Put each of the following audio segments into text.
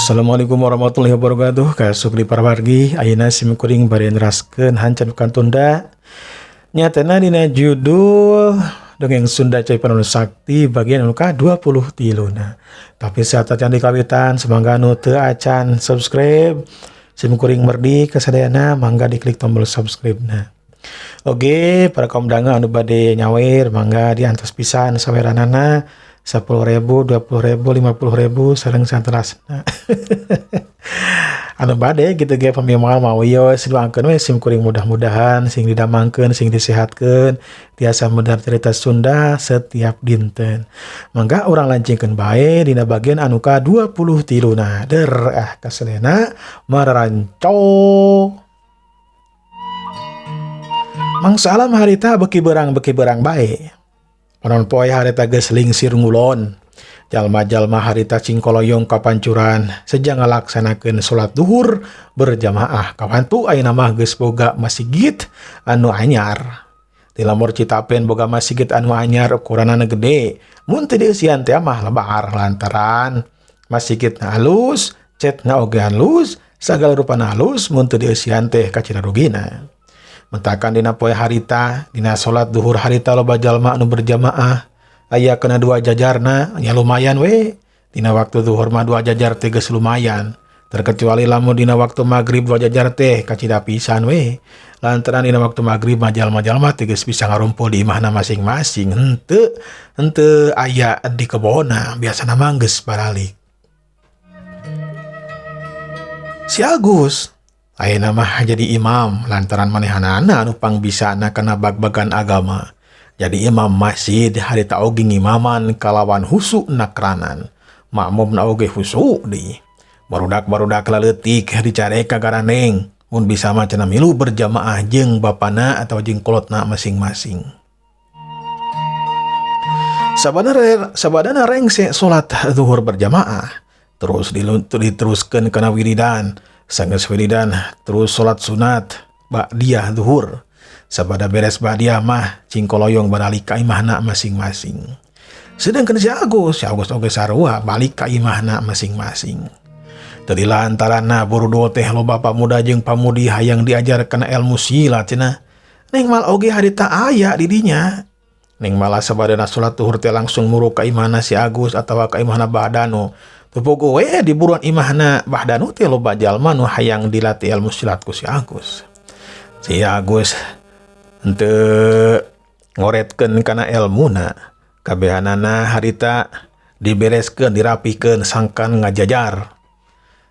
Assalamualaikum warahmatullahi wabarakatuh. Kasuk di parwargi, ayeuna sim kuring bade neraskeun hancan bukan tunda. Nyatana dina judul Dongeng Sunda Cai Panon Sakti bagian anu ka-23 na. Tapi saat yang dikawitan, semangga nu teu acan subscribe, sim kuring merdi kasadayana mangga diklik tombol subscribe na. Oke, para kaum dangu anu bade nyawer mangga diantos pisan saweranana 10.000, 20.000, 50.000 sareng saterasna. Anu bade gitu ge pami moal mau wios, doakeun we sim kuring mudah-mudahan sing didamangkeun, sing disehatkeun, tiasa medar cerita Sunda setiap dinten. Mangga urang lancingkeun bae dina bagian anu ka-23 na. Der ah kaselena mararanco. Mang Salam harita beki berang bae. Panon poe harita geus lingsir ngulon. Jalma-jalma harita cingkoloyong kapancuran sejak ngalaksanakeun salat duhur berjamaah. Kawantu ayeuna mah geus boga masigit anu anyar. Di lamur Citapen boga masigit anu anyar ukuranana gede. Mun teu dieusian teh mah lebar lantaran masigitna halus, cetna oge halus, sagala rupana halus, mun teu dieusian teh kacida rugina. Mentakan dina poe harita, dina salat duhur harita loba jalma anu berjamaah. Aya kena dua jajarna, ya lumayan we. Dina waktu duhur mah dua jajar teh geus lumayan. Terkecuali lamun dina waktu maghrib dua jajar teh kacida pisan we. Lantaran dina waktu maghrib mah jalma-jalma teh geus bisa ngarumpul di imahna masing-masing. Henteu, henteu aya di kebonna, biasana mah geus baralik. Si Agus ayeuna mah jadi imam lantaran manehanana anu pangbisana kana bag-bagan agama. Jadi imam masjid harita oge ngimaman kalawan husu nakranan. Makmumna oge husu deui. Barudak-barudak laleutik dicarek ka garaneng. Mun bisa mah cenah milu berjamaah jeung bapana atawa jeung kolotna masing-masing. Sabadana rengse salat zuhur berjamaah, terus diteruskeun kana wiridan. Sanggeus wiridan terus salat sunat ba'diyah zuhur. Sabada beres ba'diyah mah cingkoloyong baralik ka imahna masing-masing. Sedangkan si Agus oge sarua balik ka imahna masing-masing. Tadi lantaranna burudul teh loba pamuda jeung pamudi hayang diajar kana ilmu silat cenah. Neng mal oge harita aya di dinya. Neng malah sabadana salat zuhur teh langsung muruk ka imahna si Agus atawa ka imahna Bahdanu. Teu pogo we di buruan imahna Bahdanu teh loba jalma nu hayang dilatih ilmu silat ku si Agus. Si Agus henteu ngoretkeun kana elmuna. Kabehanana harita dibereskeun, dirapihkeun sangkan ngajajar.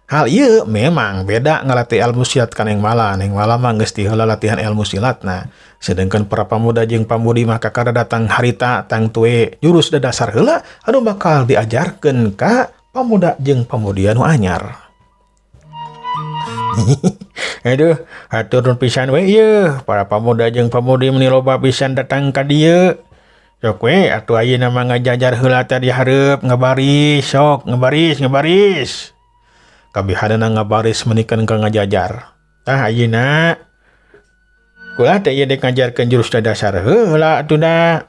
Hal ieu memang beda ngalatih ilmu silat ka Neng Mala. Neng Mala mah geus ti heula latihan ilmu silatna. Sedangkan para pamuda jeung pamudi mah kakara datang harita tangtue jurus dadasar heula anu bakal diajarkeun ka pamuda jeung pamudi anu anyar. Aduh, hatur nuhun pisan we ieu. Para pamuda jeung pamudi meni loba pisan datang ka dieu. Sok we atuh ayeuna mah ngajajar heula teh di hareup ngabaris, sok ngabaris, ngabaris. Kabihanana ngabaris menikeun ka ngajajar. Tah ayeuna kula teh ieu dek ngajarkeun jurus dadasar heula atuh da.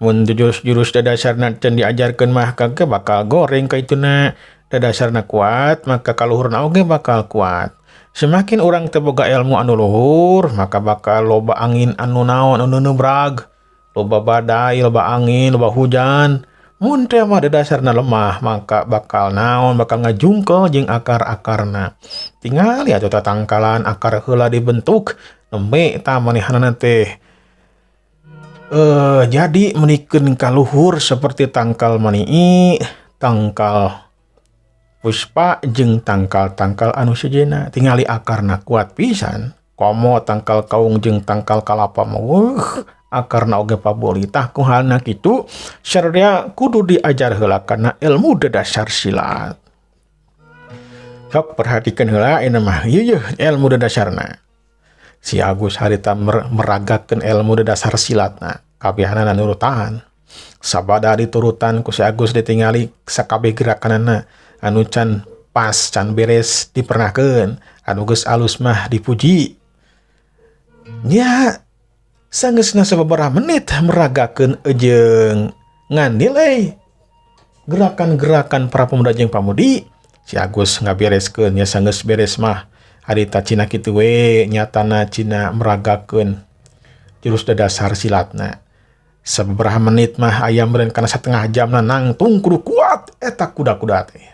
Mun jurus-jurus dadasarna can diajarkeun mah kagak bakal goreng ka ituna. Dadasarna kuat maka kaluhurna oge bakal kuat. Semakin urang teu boga ilmu anu luhur maka bakal loba angin anu naon anu neubrag, loba badai, loba angin, loba hujan. Mun teh mah dadasarna lemah maka bakal naon bakal ngajungkel jeung akar-akarna. Tingali atuh tatangkalan akar heula dibentuk nembe tah manehanana teh. Jadi menikeun kaluhur seperti tangkal manii, tangkal puspa jeung tangkal-tangkal anu sejenna. Tingali akarna kuat pisan. Komo tangkal kaung jeung tangkal kalapa mah weuh akarna oge paboli. Tah ku halna kitu sararea kudu diajar heula kana ilmu dadasar silat. Sok perhatikeun heula ieu mah ieu yeuh ilmu dadasarna. Si Agus harita meragakeun ilmu dadasar silatna. Kabehanana nurutan. Sabada diturutan ku si Agus ditingali sakabeh gerakanana anu can pas can beres dipernahkeun, anu geus alus mah dipuji. Nya sanggeusna sababaraha menit meragakeun jeung nganilai gerakan-gerakan para pemuda jeung pamudi, Si Agus ngabereskeun nya sanggeus beres mah harita cina kitu we nyatana cina meragakeun jurus dasar silatna. Sababaraha menit mah aya meureun kana satengah jamna nangtung kudu kuat eta kuda-kuda teh.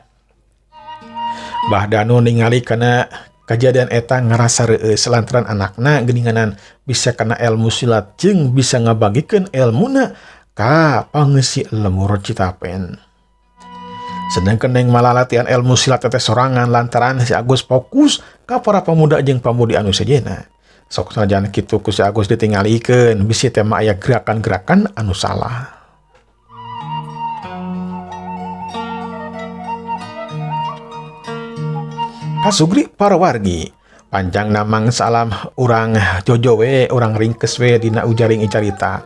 Bah Danu ningali kana kejadian eta ngarasa reueus lantaran anakna geuninganan bisa kana ilmu silat jeung bisa ngabagikeun elmuna ka pangeusi lemur Citapen. Sedangkan neng malah latihan ilmu silat teh sorangan lantaran si Agus fokus ka para pemuda jeung pamudi anu sejenna. Sok sanajan kitu ku si Agus ditinggalikeun bisi teh mah aya gerakan-gerakan anu salah. Kasugri para wargi, panjang namang salam urang jojo we, urang ringkes we dina ujaring carita.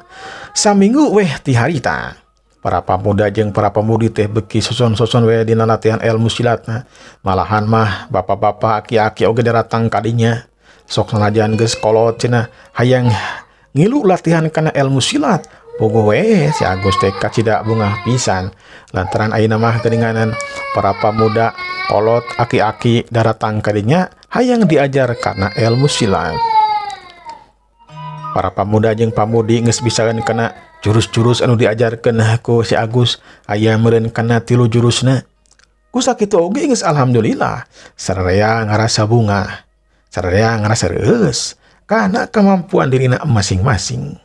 Saminggu weh ti harita. Para pemuda jeung para pemudi teh beuki soson-soson we dina latihan ilmu silatna. Malahan mah bapak-bapak aki-aki oge daratang kadinya. Sok sanajan geus kolot cenah hayang ngilu latihan kana ilmu silat. Pogo we si Agus teh kacida bungah pisan lantaran ayeuna mah geuninganan para pemuda kolot aki-aki daratang kadinya hayang diajar kana ilmu silat. Para pemuda jeung pamudi geus bisaeun kana jurus-jurus anu diajarkeun ku si Agus aya meureun kana 3 jurusna. Ku sakitu oge geus alhamdulillah sararea ngarasa bungah, sararea ngarasa reueus kana kemampuan dirina masing-masing.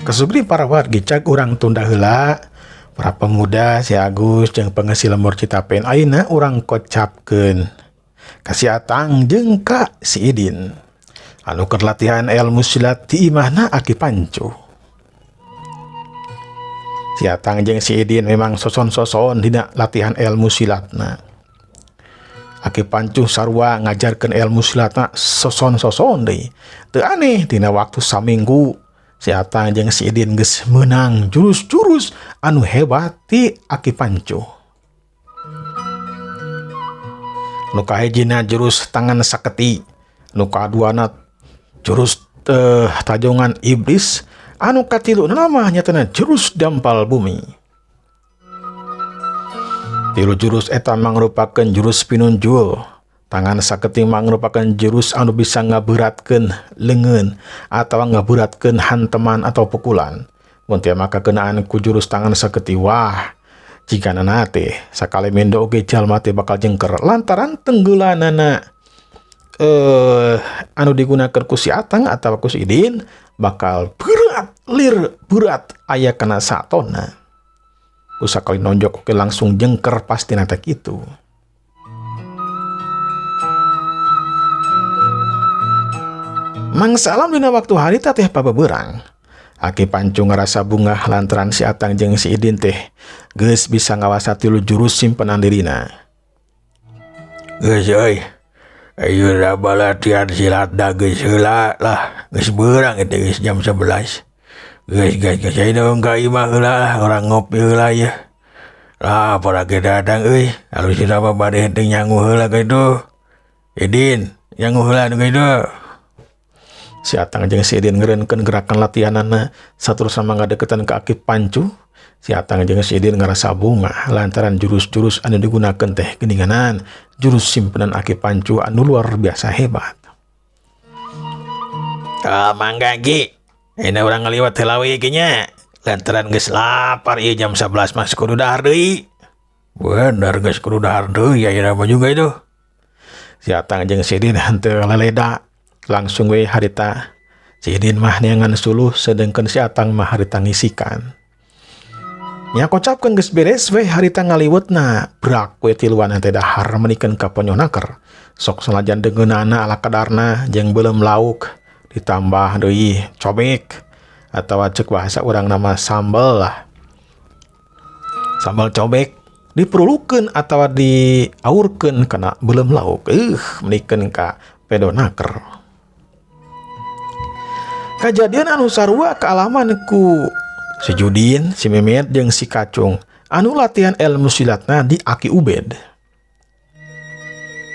Kasugri para wargi cag urang tunda heula para pemuda si Agus jeung pangeusi lemur Citapen ayeuna urang kocapkeun ka si Atang jeung ka si Idin anu keur latihan ilmu silat di imahna Aki Pancu. Si Atang jeung si Idin memang soson-soson dina latihan ilmu silatna. Aki Pancu sarua ngajarkeun ilmu silatna soson-soson deui. Teu aneh dina waktu saminggu si Atang jeung si Idin geus meunang jurus-jurus anu hebat ti Aki Pancu. Nu kahijina jurus tangan saketi, nu kaduana jurus tajongan iblis, anu katiluna mah nyatana jurus dampal bumi. 3 jurus eta mangrupakeun jurus pinunjul. Tangan saketi mangrupakeun jurus anu bisa ngaberatkeun leungeun atawa ngaberatkeun hanteman atau pukulan. Mun teu maka keunaan ku jurus tangan saketi wah jigana teh sakali mendo oge jalma teh bakal jengker lantaran tenggelanana anu digunakeun ku si Atang atawa ku si Idin bakal berat lir berat aya kana satona. Ku sakali nonjok oge langsung jengker pasti nate kitu. Mangsalam dina waktu harita teh pabeberang. Aki Pancu ngarasa bungah lantaran si Atang jeung si Idin teh geus bisa ngawasa 3 jurus simpenan dirina. Geus euy. Ayeuna latihan silat da geus heula lah, geus beurang eta geus jam 11. Geus geus geus ayeuna ka imah heula lah, urang ngopi heula yeuh. Lah para ge datang euy, alus sina mah bade henteu nyangu heula kitu. Idin, nyangu heula nu kitu. Si Atang jeung si Idin ngeureunkeun gerakan latihanana saterusna mah ngadeukeutan ka Aki Pancu. Si Atang jeung si Idin ngarasa bungah lantaran jurus-jurus anu digunakeun teh geuninganan jurus simpenan Aki Pancu anu luar biasa hebat. Ah, mangga Ki. Ayeuna urang ngaliwat heula we ki nya. Lantaran geus lapar ieu jam 11 mah kudu dahar deui. Bener geus kudu dahar deui ayeuna mah juga itu. Si Atang jeung si Idin henteu leleda. Langsung we harita si Idin mah neangan suluh sedengkeun si Atang mah harita ngisikan. Nya kocapkeun geus beres we harita ngaliwetna brak we tiluan teh dahar menikeun ka ponyonaker. Sok sanajan deungeunana ala kadarna jeung beuleum lauk ditambah deui cobek atawa ceuk bahasa urang nama sambel lah. Sambel cobek diperlukeun atawa diaurkeun kana beuleum lauk. Menikeun ka pedonaker. Kajadian anu sarua kaalaman ku si Judin, si Memet jeung si Kacung anu latihan ilmu silatna di Aki Ubed.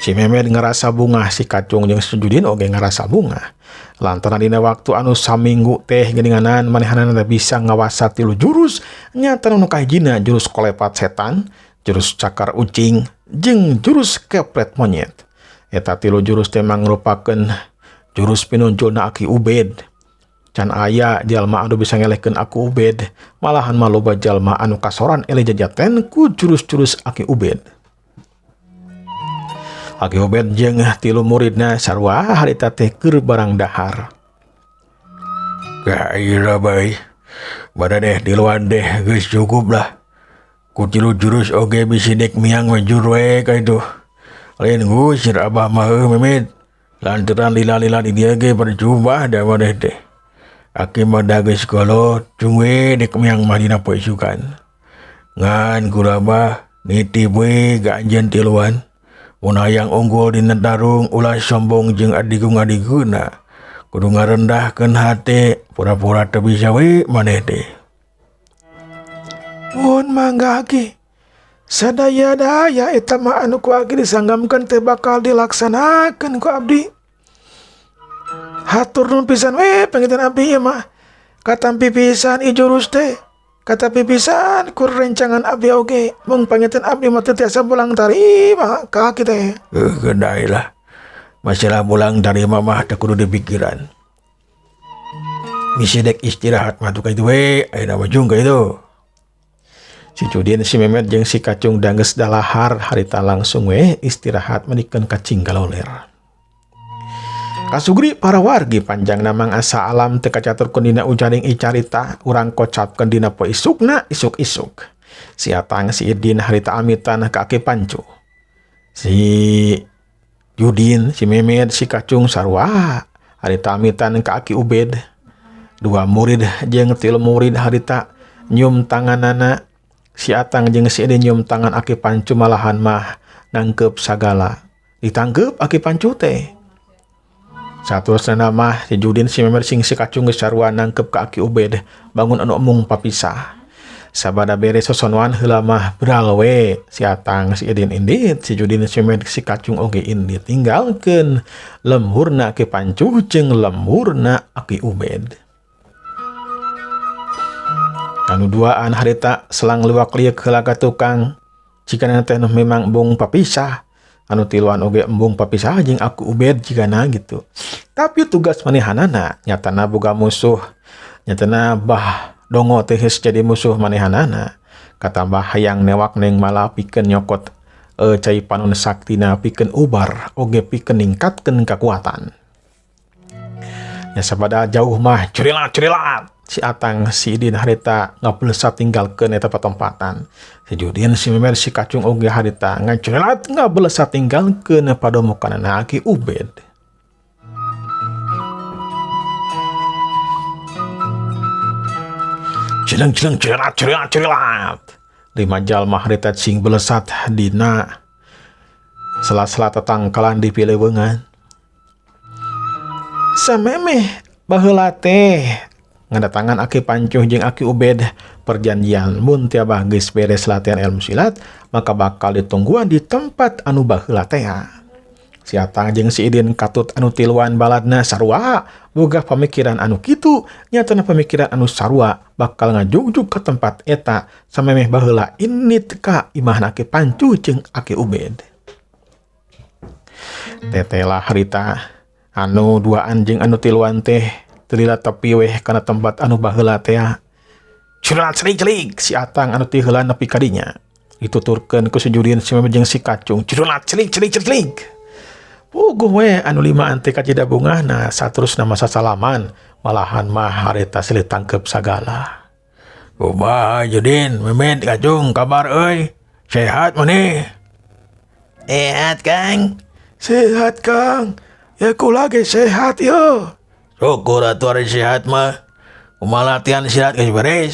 Si Memed ngerasa bungah, si Kacung jeung si Judin oge ngerasa bungah. Lantaran dina waktu anu saminggu teh geuninganan manehanana bisa ngawasa 3 jurus, nyata nu kahijina jurus kolepat setan, jurus cakar ucing, jeung jurus kepret monyet. Eta 3 jurus teh mangrupakeun jurus pinunjulna Aki Ubed. Can aya jalma anu bisa ngelehkeun Aki Ubed, malahan mah loba jalma anu kasoran eleh jajaten ku jurus-jurus Aki Ubed. Aki Ubed jeung 3 muridna sarua harita teh keur barang dahar. Gaira bae. Badaneh tiluan deh geus cukup lah. Ku 3 jurus oge bisi dek miang we jur we ka itu. Lain ngusir abah mah heuh Memet. Lantaran lila-lila di dieu ge percuma da maneh teh. Aki mah da geus kolot, cung we dek miang mah dina poe isukan. Ngan kula mah nitip we ka anjeun tiluan. Mun hayang unggul dina tarung ulah sombong jeung adigung-adiguna. Kudu ngarendahkeun hate, pura-pura teu bisa we maneh teh. Mun mangga Aki, sadaya-daya eta mah anu ku Aki disanggamkeun teh bakal dilaksanakeun ku abdi. Hatur nuhun pisan we panginten abdi ieu mah. Katampi pisan ieu jurus teh. Katampi pisan ku rencangan abdi oge. Mung panginten abdi mah teu tiasa pulang tarima ka Aki teh. Geunai lah. Masalah pulang tarima mah teu kudu dipikiran. Misi dek istirahat mah tuh ka itu we, ayeuna mah jung ka itu. Si Judin, si Memet jeung si Kacung danggeus dalahar harita langsung we istirahat menikeun kacing galoler. Kasugri para wargi panjang namang asa alam teu kacaturkeun dina ujaring icarita urang kocapkeun dina poe isukna isuk-isuk. Si Atang si Idin harita amitan ka Aki Pancu. Si Judin, si Memet, si Kacung sarua harita amitan ka Aki Ubed. 2 murid jeung 3 murid harita nyium tanganana. Si Atang jeung si Idin nyium tangan Aki Pancu malahan mah nangkep sagala. Ditangkep Aki Pancu teh. Saterusna mah si Judin si Memer sing si Kacung geus sarua nangkep ka Aki Ubed bangun anu embung papisah. Sabada beres sosonoan heula mah bral we si Atang si Idin indit, si Judin si Memer si Kacung oge indit tinggalkeun lemhurna Aki Pancu jeung lemhurna Aki Ubed. Anu duaan harita selang lewak liek heula ka tukang jikana teh memang embung papisah. Anu tiluan oge embung papisah jeung Aki Ubed jigana gitu. Tapi tugas manehanana nyatana boga musuh, nyatana bah dongo teh geus jadi musuh manehanana. Katambah hayang newak neng malah pikeun nyokot cai panon saktina pikeun ubar oge pikeun ningkatkeun kakuatan. Nya sabada jauh mah curilat curilat. Si Atang si Idin harita ngabelesat tinggalkeun eta patempatan. Si Judin si Memer si Kacung oge harita ngacurelat ngabelesat tinggalkeun padomokanana Aki Ubed. Cileng cileng curilat curilat curilat. 5 jalma harita cing belesat dina sela-sela tetangkalan di pilewengan. Samemeh baheula teh ngadatangan Aki Pancuh jeung Aki Ubed perjanjian mun tiabah geus beres latihan ilmu silat maka bakal ditungguan di tempat anu baheula teh. Si Atang jeung si Idin katut anu tiluan baladna sarua boga pamikiran anu kitu nyatana pamikiran anu sarua bakal ngajugjug ka tempat eta samemeh baheula init ka imahna Aki Pancuh jeung Aki Ubed. Tetelah harita anu duaan jeung anu tiluan teh telila tepi weh kana tempat anu baheula teh. Curat celik-celik si Atang anu ti heula nepi ka dinya. Dituturkeun ku si Judin si Memet jeung si Kacung. Curat celik celik celik. Puguh we anu limaan teh kacida bungahna saterusna masa salaman malahan mah harita silih tangkep sagala. Kumaha Judin, Memet, Kacung, kabar euy? Sehat maneh? Sehat, Kang. Sehat, Kang. Ya kula ge sehat yo. Syukur atuh ari sehat mah. Kumaha latihan silat geus beres?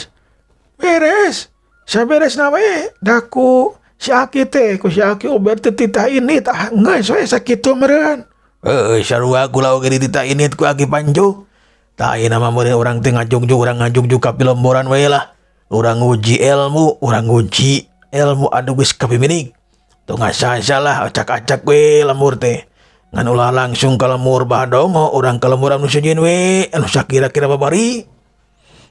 Beres. Saberesna we da ku si Aki teh, ku si Aki Ubed teh titah ini tah geus we sakitu meureun. Heueuh sarua kula oge dititah ini ku Aki Pancu. Tah ayeuna mah meureun urang teh ngajugjug, urang ngajugjug ka pilomboran we lah. Urang nguji ilmu, urang nguji ilmu anu geus kapiminig. Tong asa-asa lah acak-acak we lembur teh. Ngan ulah langsung ka lembur badongo urang ka lembur anu sejen we anu sakira-kira babari.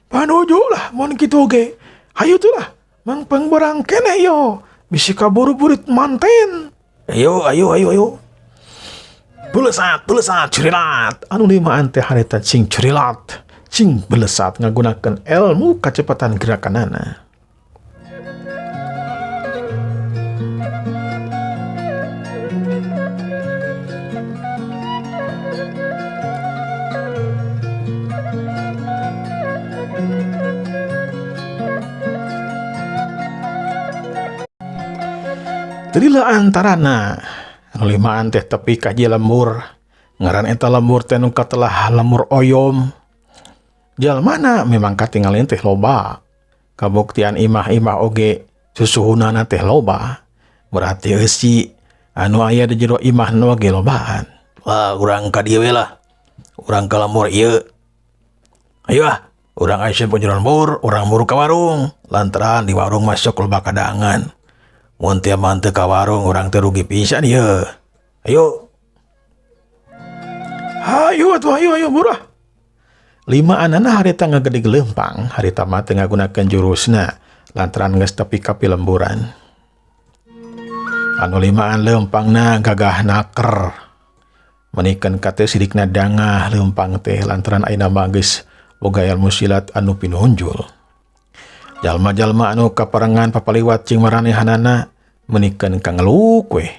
Panuju lah mun kitu ge. Hayu tuh lah mangpeng barang keneh yo. Bisi kaburu-burit manten. Ayo ayo ayo ayo. Belesat, belesat, curilat. Anu limaan teh harita cing curilat. Cing belesat ngagunakeun ilmu kecepatan gerakanana. Tadilah antarana anu limaan teh tepi ka hiji lembur. Ngaran eta lembur teh nu katelah lembur oyom. Jalmana memang katingalin teh loba. Kabuktian imah-imah oge susuhunana teh loba. Berarti eusi anu aya di jero imah nu oge lobaan. Wah, urang ka dieu we lah. Urang ka lembur ieu. Ayo ah, urang aya ka jero lembur, urang buru ka warung. Lantaran di warung masuk loba kadangan. Mun teu mah teu ka warung urang teh rugi pisan ieu. Ayo. Hayu atuh ayo ayo murah. Limaanana harita ngagedig leumpang, harita mah teu ngagunakeun jurusna lantaran geus tepi ka pilemburan. Anu limaan leumpangna gagah naker. Menikeun ka teh sidikna dangah leumpang teh lantaran ayeuna mah geus boga ilmu silat anu pinunjul. Jalma-jalma anu kaparengan papaliwat jeung maranehanana menikeun ka ngeluk weh.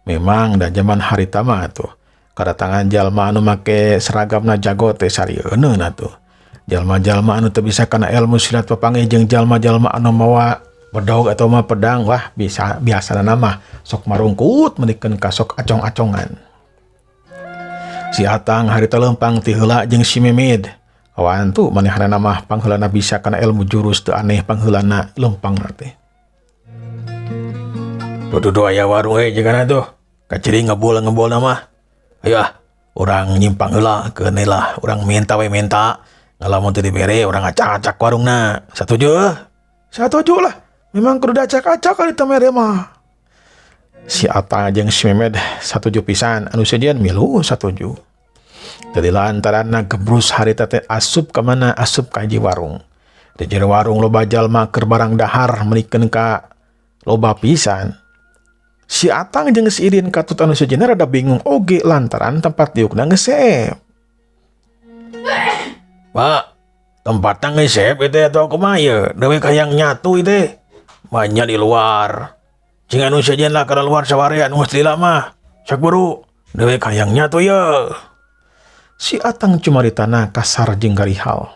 Memang da jaman harita mah atuh kadatangan jalma anu make seragamna jago teh sarieuneuh atuh. Jalma-jalma anu teu bisa kana ilmu silat papanggih jeung jalma-jalma anu mawa bedog atau mah pedang, wah bisa biasana mah sok marungkut menikeun ka sok acong-acongan. Si Atang harita leumpang ti heula jeung si Memed. Awan tuh manehanana mah pangheulana bisa kana ilmu jurus teu aneh pangheulana leumpang teh. Tuh tuh aya warung we jigana tuh. Kaciri ngebul-ngebul mah. Ayo ah, urang nyimpang heula keun lah, urang minta we minta. Ngalamun teu dibere urang acak-acak warungna. Satuju? Satuju lah. Memang kudu diacak-acak kali teh mere mah. Si Atang jeung si Memed satuju pisan, anu sejen milu satuju. Jadi lantaran gebrus harita teh asup ka mana, asup ka hiji warung. Di jero warung loba jalma keur barang dahar menikeun ka loba pisan. Si Atang jeung si Idin katut anu sejenna rada bingung oge lantaran tempat diukna geus seep. Pak, tempatna geus seep ieu teh atau kumaha ieu? Dewek hayang nyatu ieu teh. Banyak di luar. Cing anu sejen lah kana luar sawarea anu geus lila mah. Sok buru, dewek hayang nyatu ieu. Si Atang cumaritana kasar jeung garihal.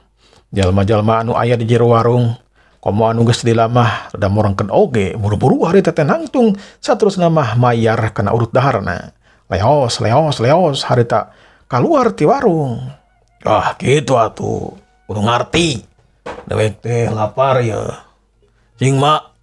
Jalma-jalma anu aya di jero warung, komo anu geus lila mah rada morengkeun oge, buru-buru harita teh nangtung saterusna mah mayar kana urut daharna. Leos, leos, leos harita kaluar ti warung. Ah, kitu atuh. Kudu ngarti. Dewek teh lapar ye. Cing mak,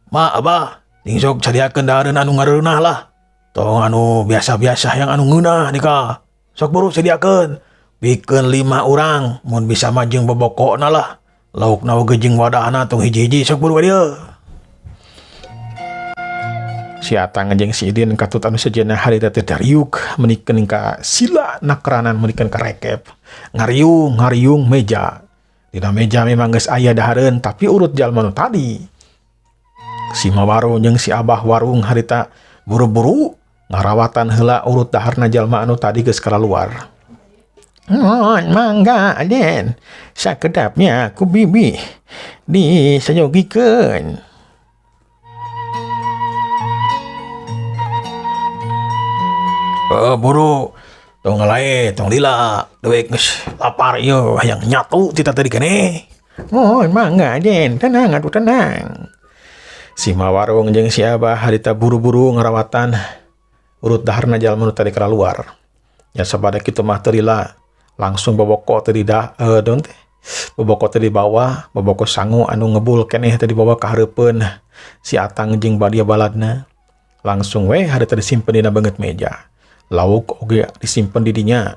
mak abah, cing sok sadiakeun dahareun anu ngareunah lah. Tong anu biasa-biasa yang anu ngeunah nika. Sok buru sediakeun. Bikeun 5 urang, mun bisa mah jeung bobokona lah. Laukna oge jeung wadahna tong hiji-hiji sok buru ka dieu. Si Atang jeung si Idin katut anu sejenna harita teh dariuk menikeun ka sila nakranan menikeun ka rekep. Ngariung, ngariung meja. Dina meja memang geus aya dahareun tapi urut jalma nu tadi. Si Mawarung jeung si Abah warung harita buru-buru ngarawatan heula urut daharna jalma anu tadi geus kalaluar. Mohon mangga aden, sakedapnya ku bibi disayogikeun. Oh, buru tong ngalae tong lila dewek geus lapar ieu hayang nyatu ti tadi keneh. Mohon mangga aden, tenang atuh tenang. Si Mawarung jeung si Abah harita buru-buru ngarawatan urut daharna jalma nu tadi kalaluar. Ya sabada kitu mah teu lila, langsung boboko teh di dah don teh. Boboko teh dibawa, boboko sangu anu ngebul keneh teh dibawa ka hareupeun si Atang jeung badia baladna. Langsung we harita disimpen dina beungeut meja. Lauk oge disimpen di dinya.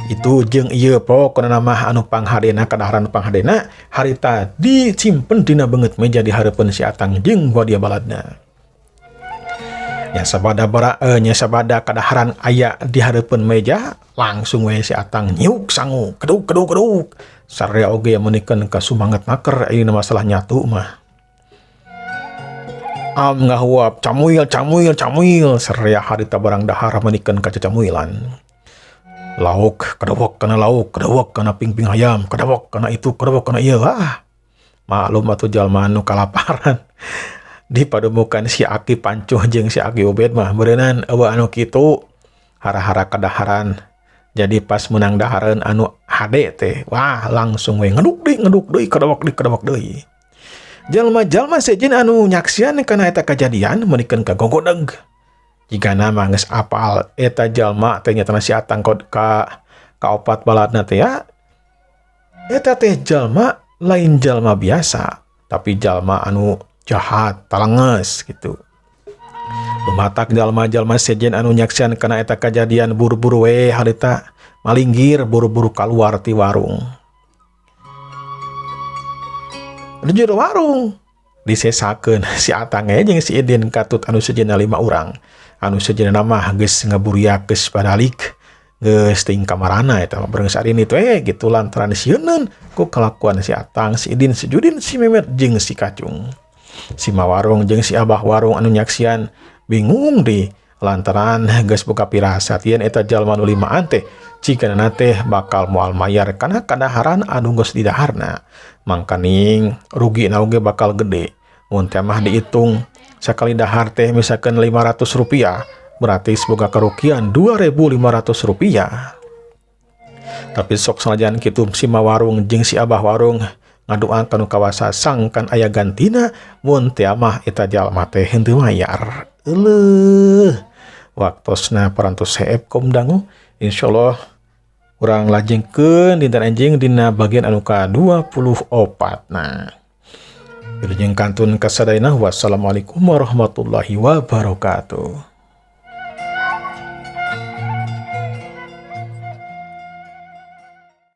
Itu jeung ieu pokona mah anu panghadena kadaharan panghadena harita disimpen dina beungeut meja di hareupeun si Atang jeung badia baladna. Nya sabada bara nya sabada kadaharan aya di hareupeun meja, langsung we si Atang nyiuk sangu, keduk keduk keduk. Sararea oge meunikeun kasumanget maker ayeuna masalah nyatu mah. Am ngahuap camuil camuil camuil sararea harita barang dahar meunikeun kacacamuilan. Lauk kedewek kana lauk, kedewek kana pingping hayam, kedewek kana itu, kedewek kana ieu. Ah, maklum atuh jalma anu kalaparan. Di pademukan si Aki Pancuh jeung si Aki Ubed mah beureunan eueuh anu kitu hara-hara kadaharan. Jadi pas menang dahareun anu hade teh, wah langsung we ngeduk deui, kedewek deui, kedewek deui. Jalma-jalma sejen anu nyaksian kana eta kajadian meunikeun kagogodeg. Jigana mah geus apal eta jalma teh nyatana si Atang ka kaopat baladna teh ya. Eta teh jalma lain jalma biasa, tapi jalma anu jahat, talenges gitu. Lumatak jalma-jalma sejen anu nyaksian kana eta kajadian buru-buru we harita malinggir buru-buru kaluar ti warung. Di jero warung disesakeun si Atang ge jeung si Idin katut anu sejenna 5 urang. Anu sejenna mah geus ngaburiak geus padalik geus ting kamarana eta mah bareng sarini teh gitu lantaran sieuneun ku kalakuan si Atang, si Idin, si Judin, si Memet jeung si Kacung. Si Mawarung jeung si Abah Warung anu nyaksian bingung di lantaran geus boga pirasat yen eta jalma nu limaan teh jigana teh bakal moal mayar kana kadaharan anu geus didaharna. Mangkaning rugina oge bakal gede. Mun teh mah dihitung sakali dahar teh misalkan 500 rupiah berarti semoga kerugian 2.500 rupiah. Tapi sok sanajan kitu si Mawarung jeung si Abah Warung ngadoa kanu kawasa sangkan aya gantina mun teh mah eta jalma teh henteu mayar. Euleuh. Waktosna parantos heep kom dangu. Insyaallah urang lajengkeun dinten enjing dina bagian anu ka-24. Nah, wilujeng kantun kasadayana. Wassalamualaikum warahmatullahi wabarakatuh.